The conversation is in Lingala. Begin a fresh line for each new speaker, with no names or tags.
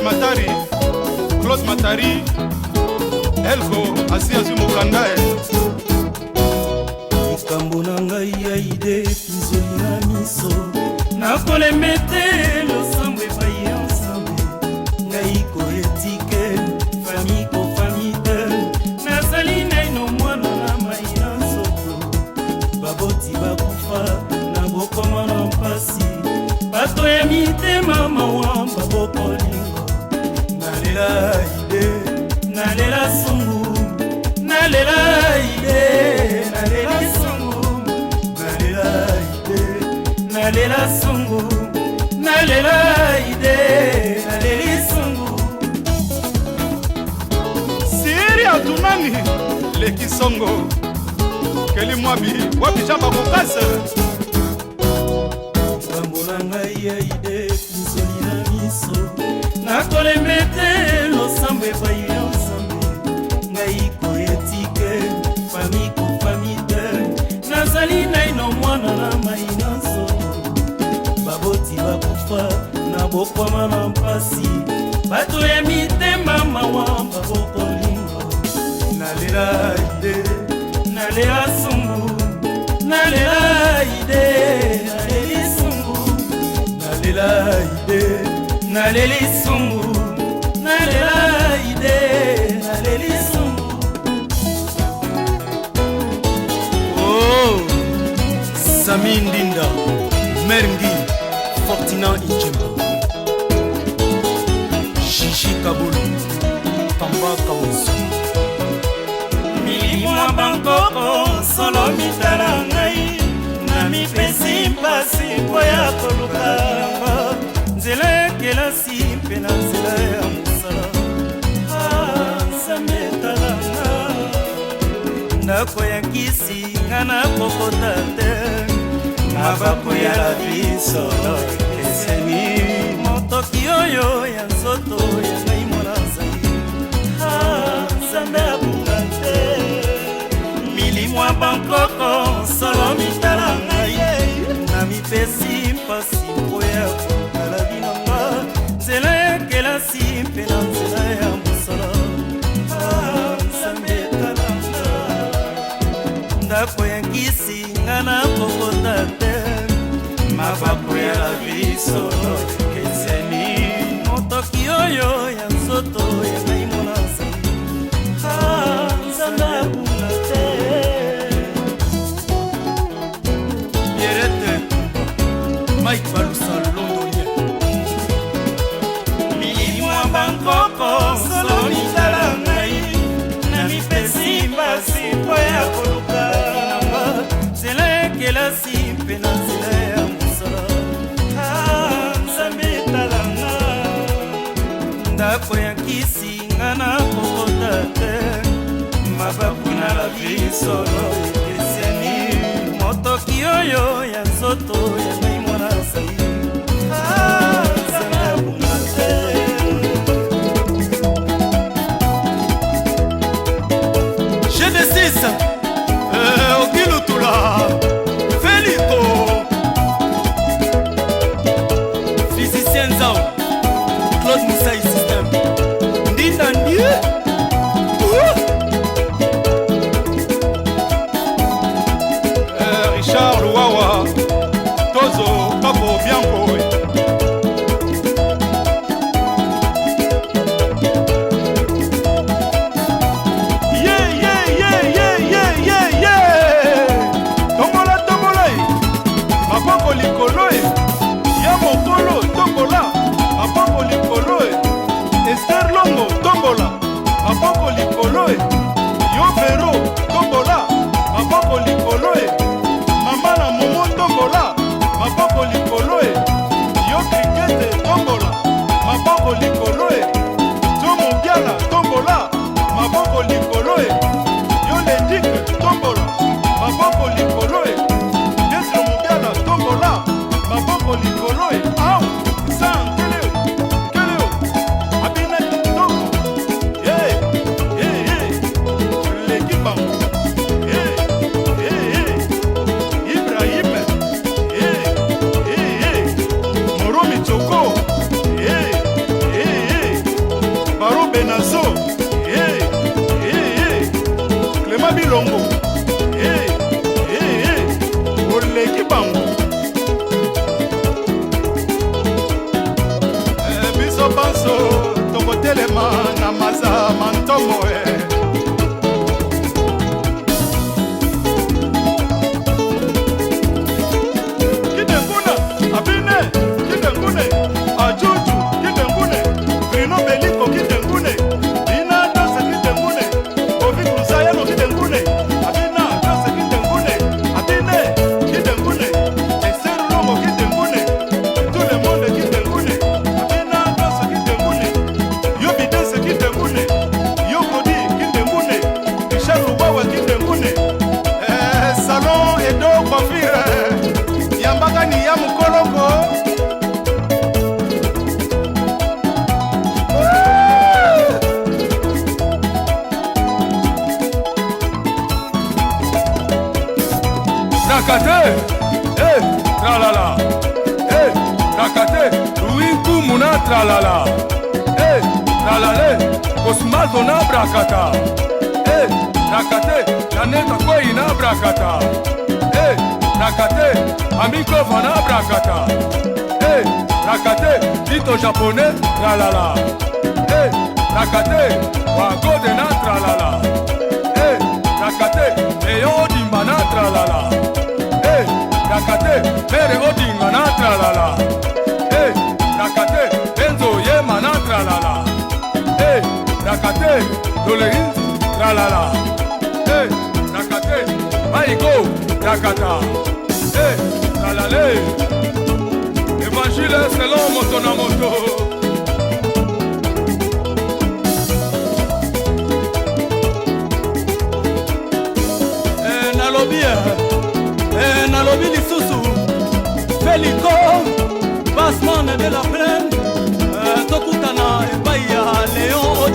Matari, Claude Matari, Elko asi azwi mokanda e.
Likambo na ngai ya ide pinzoli na miso, nakolembe te losambo epai ya Nzambe. Ngai koetike fami kofami te, nazali naino mwana na mai na nzoto. Baboti bakufa na bokoma na mpasi, bato ya mitema mawa babokolingo. Nalela ide, nalela sungu, nalela ide, nalela sungu, nalela ide, nalela sungu, nalela ide, naleli sungu.
Siri atunani leki songo keli mwabi wapi jamba kokase.
Likambo na ngai ya ide pinzoli na miso, nakolembe te losambo epai ya Nzambe. Ngai koetike fami kofami te, nazali naino mwana na mai na nzoto. Baboti bakufa na bokwama na mpasi, bato ya mitema mawa babokolingo. Nalela ide, nalela sungu, nalela ide, naleli sungu, nalela ide, naleli sungu, nalela ide, naleli sungu.
Oh, Sami Ndinda, Merngi, Fortina Injemba, Gigi Kabulu, Tamba Kamoso.
Milimo ya bankoko solo mitala ngai, na mipesi mpasi mpo ya koluka yango nzela ya kelasi mpe na nzela ya mosala. Ah, Nzambe talanga ndako ya nkisi, nga nakokota te. Mabaku ya la vie solo ekeseni, motoki oyo ya nzoto ya ngai mwana azali. Ah, Nzambe abunga te. Milimo ya bankoko solo mitala ngai, na mipesi mpasi mpo ya kotala binanga nzela ya kelasi mpe na nzela ya mosala. Ah, Nzambe talanga ndako ya nkisi, nga nakokota te. Mabaku ya la vie solo ekeseni, motoki oyo ya nzoto ya ngai mwana azali. Ah, Nzambe abunga te.
Pierrette Tumba, Mike Balusa Londonien.
Milimo ya bankoko solo mitala ngai, na mipesi mpasi mpo ya koluka nanga nzela ya kelasi mpe na nzela ya mosala. Ah, Nzambe etalanga ndako ya nkisi, nga nakokota te. Mabaku na la vie solo ekeseni, motoki oyo ya nzoto ya ngai mwana azali. Ah, Nzambe abunga te.
Genesis,
Okilutula Feliko,
physicien Nzao, Claude Moussaï System, Ndinda Ndie.
Richard Luwawa, Tozo Papo Bianco. Ye ye ye ye ye ye ye, tombola tombola e, maboko likolo e, ya mokolo tombola maboko likolo e, Ester Longo tombola maboko likolo e, yo Vero tombola maboko likolo e, mama na momo tombola maboko likolo e, yo Krikete tombola maboko likolo e, Jo Mobiala tombola maboko likolo e, yo Ledike tombola maboko likolo e, Desro Mobiala tombola maboko likolo e, au san keleo keleo abina kitoko ye ye ye leki bango ye ye ye Ibrahim ye ye ye Moro Michoko ye ye ye. Brakate, Louis Nkumu na tralala. Hey, tralale, Kosmazo na brakata. Hey, brakate, Janeta Kwei na brakata. Hey, brakate, Amikova na brakata. Hey, brakate, Tito japonais, tralala. Hey, brakate, Wagode na tralala. Hey, brakate, Leon Odimba na tralala. Hey, brakate, Mere Odinga na tralala. Hey, brakate, Enzo Yema na tralala. Hey, brakate, Dolerin, tralala. Hey, brakate, Maiko, brakata. Hey, tralale. Évangile selon moto na moto.
Eh, nalobi eh, eh, nalobi lisusu feliko basman de la plaine, eh, tokutana epai ya Leon.